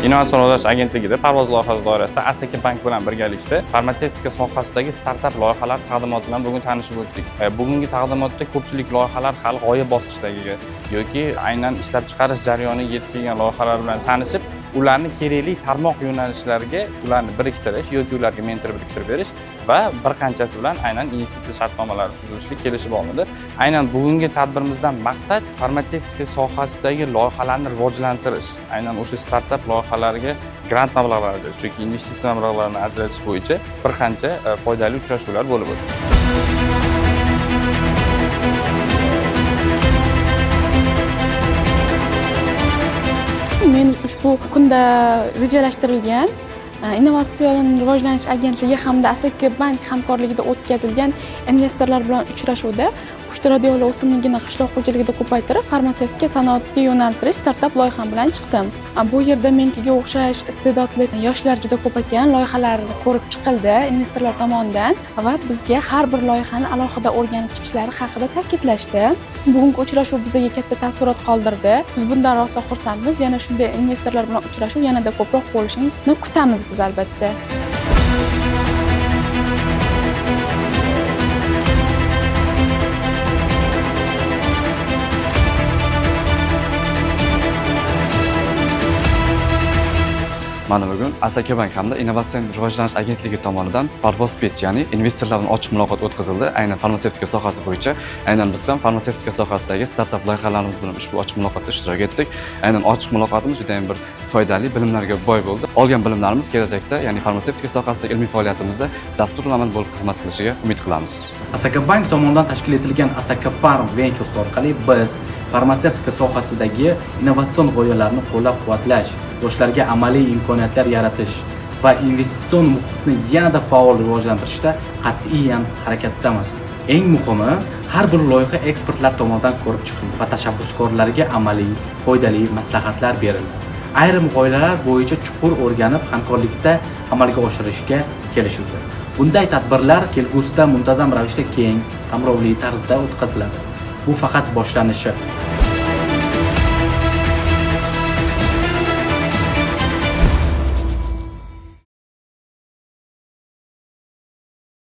Innovatsion rivojlanish agentligida Parvoz loyihasi doirasida Asaka bank bilan birgalikda farmatsevtika sohasidagi startap loyihalar taqdimoti bilan bugun tanishib o'tdik. Bugungi taqdimotda ko'pchilik loyihalar hali g'oya bosqichdagi yoki aynan ishlab chiqarish jarayoniga yetib kelgan loyihalar bilan tanishib, ularni kerakli tarmoq yo'nalishlariga ularni biriktirish yoki ularga mentor biriktirib berish va bir qanchasi bilan aynan investitsiya shartnomalari tuzilishga kelishib olindi. Aynan bugungi tadbirimizdan maqsad farmatsevtika sohasidagi loyihalarni rivojlantirish, aynan o'sha startap loyihalariga grant mablag'lari ajratish yoki investitsiya mablag'larini ajratish bo'yicha bir qancha foydali uchrashuvlar bo'lib o'tdi. Men ushbu kunda rejalashtirilgan Innovatsion rivojlanish agentligi hamda Asaka bank hamkorligida o'tkazilgan investorlar bilan uchrashuvda pushti radiola o'simligini qishloq xo'jaligida ko'paytirib, farmatsevtika sanoatiga yo'naltirish startap loyiham bilan chiqdim. Bu yerda menkiga o'xshash iste'dodli yoshlar juda ko'p ekan, loyihalar ko'rib chiqildi investorlar tomonidan va bizga har bir loyihani alohida o'rganib chiqishlari haqida ta'kidlashdi. Bugungi uchrashuv bizga katta taassurot qoldirdi. Biz bundan rosa xursandmiz. Yana shunday investorlar bilan uchrashuv yanada ko'proq bo'lishini kutamiz biz albatta. Mana bugun Asaka bank hamda Innovatsion rivojlanish agentligi tomonidan Parvoz Pitch, ya'ni investorlar bilan ochiq muloqot o'tkazildi. Aynan farmatsevtika sohasi bo'yicha. Aynan biz ham farmatsevtika sohasidagi startap loyihalarimiz bilan ushbu ochiq muloqotda ishtirok etdik. Aynan ochiq muloqotimiz juda ham bir foydali bilimlarga boy bo'ldi. Olgan bilimlarimiz kelajakda, ya'ni farmatsevtika sohasidagi ilmiy faoliyatimizda dastur amal bo'lib xizmat qilishiga umid qilamiz. Asaka bank tomonidan tashkil etilgan Asaka Farm Ventures orqali biz farmatsevtika sohasidagi innovatsion g'oyalarni qo'llab-quvvatlash, yoshlarga amaliy imkoniyatlar yaratish va investitsion muhitni yanada faol rivojlantirishda qat'iyan harakatdamiz. Eng muhimi, har bir loyiha ekspertlar tomonidan ko'rib chiqildi va tashabbuskorlarga amaliy, foydali maslahatlar berildi. Ayrim g'oyalar bo'yicha chuqur o'rganib, hamkorlikda amalga oshirishga kelishildi. Bunday tadbirlar kelgusida muntazam ravishda keng, qamrovli tarzda o'tkaziladi. Bu faqat boshlanishi.